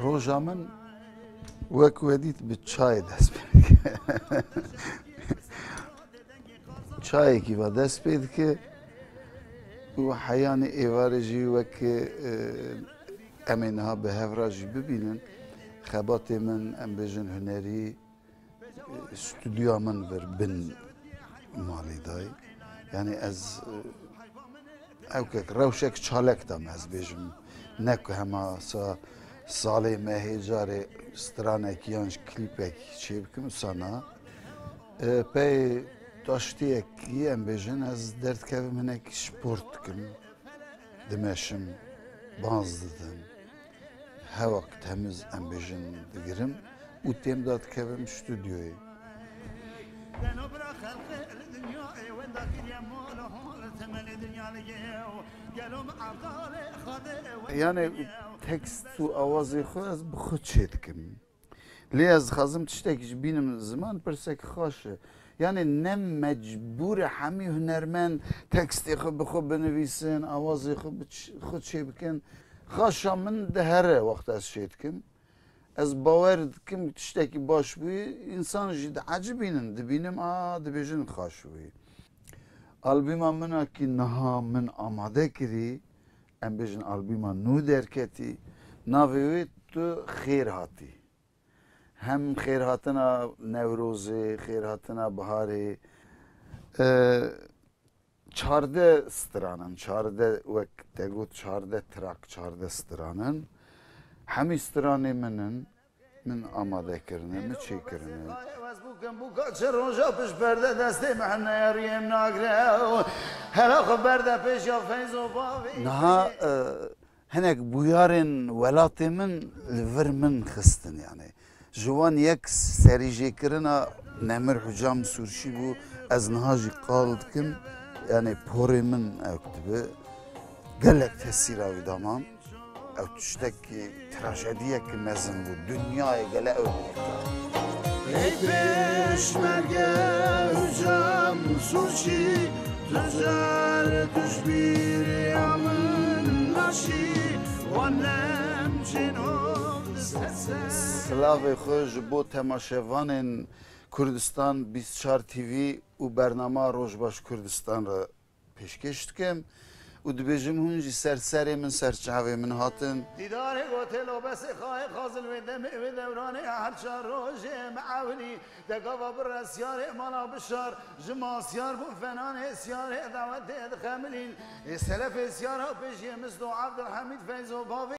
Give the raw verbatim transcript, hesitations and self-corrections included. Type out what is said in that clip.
Roja min wek we dît bi çayê dest pê dike. Çayekî ve dest pê dike û heyanî êvarê jî wek, e, em ê niha bi hev re jî bibînin. Xebatê min, em bêjin hunerî, e, stûdyoya min vir bin malê dayê. Yanî ez, e, ewkek rewşek çalek da me, ez bêjim. Ne ku hema sa salê mehê carê stranekî yan jî klîpekî çêbikim, wisa na. E, pey taştiyekî em bêjin, ez derdikevim hinek sport dikim. Dimeşim, banz didim. Hewak temiz em bêjin digirim û têm da dikevim stûdyoyê. Yanê tekst û awazê xwe ez bi xwe çê dikim. Lê ez dixwazim tiştekî ji bînim ziman, pirsek xaş e. Yanê ne mecbûr e hemî hunermend tekstê xwe bi xwe binivîsin, awazê xwe bi ç-, xwe çê bikin. Xaşa min dihere wexta ez çê dikim. Ez bawer dikim tiştekî baş bûyî, însan jî diecibînin, dibînim, a, dibêjin xaş bûyî. Albûma min a kî niha min amade kirî, em bêjin albûma nû derketî, navê wê Tu Xêr Hatî. Hem xêrhatina Newrozê, xêrhatina biharê. E, çardeh stran in, çardeh, wek te got, çardeh trak, çardeh stran in. Hemî stranê min in, min amade kirine, min çê kirine. Çi roja pişt berde destê min hene riyêm nagre. Hela xwe berde pêş ya feyz û bavê. Niha, e, Hinek bûyarên welatê min li vir min xistin, yanî. Ji wan yek serîjêkirina Nemir Hucam Sûrçî bû, ez niha jî qal dikim, yanî porê min ew dibe. Gelek tesîra wî da mam. Ew tiştekî, trajediyekî mezin bû. Dinyayê gele ew dîta. Ey pêşmerge Hucam Sûrçî, Tu car tu ji bîriya min naşî, wan lemcên ov di ser ser. Silavê xwe ji bo temaşevanên Kurdistan bîst çar T V û bernama Rojbaş Kurdistan re pêşkêş dikim û dibêjim hûn jî ser serê min, ser çavê min hatin. Dîdarê gotê lobesê xayê xazil wê demê wê dewranê her çar rojê me ewilî. De gava bi resiyarê mala bişar, ji ma siyar bû fenanê siyarê dawetê dixemilîn. Ê selefê siyara pêşiyê Misto Abdulhamid Feyzo bavê.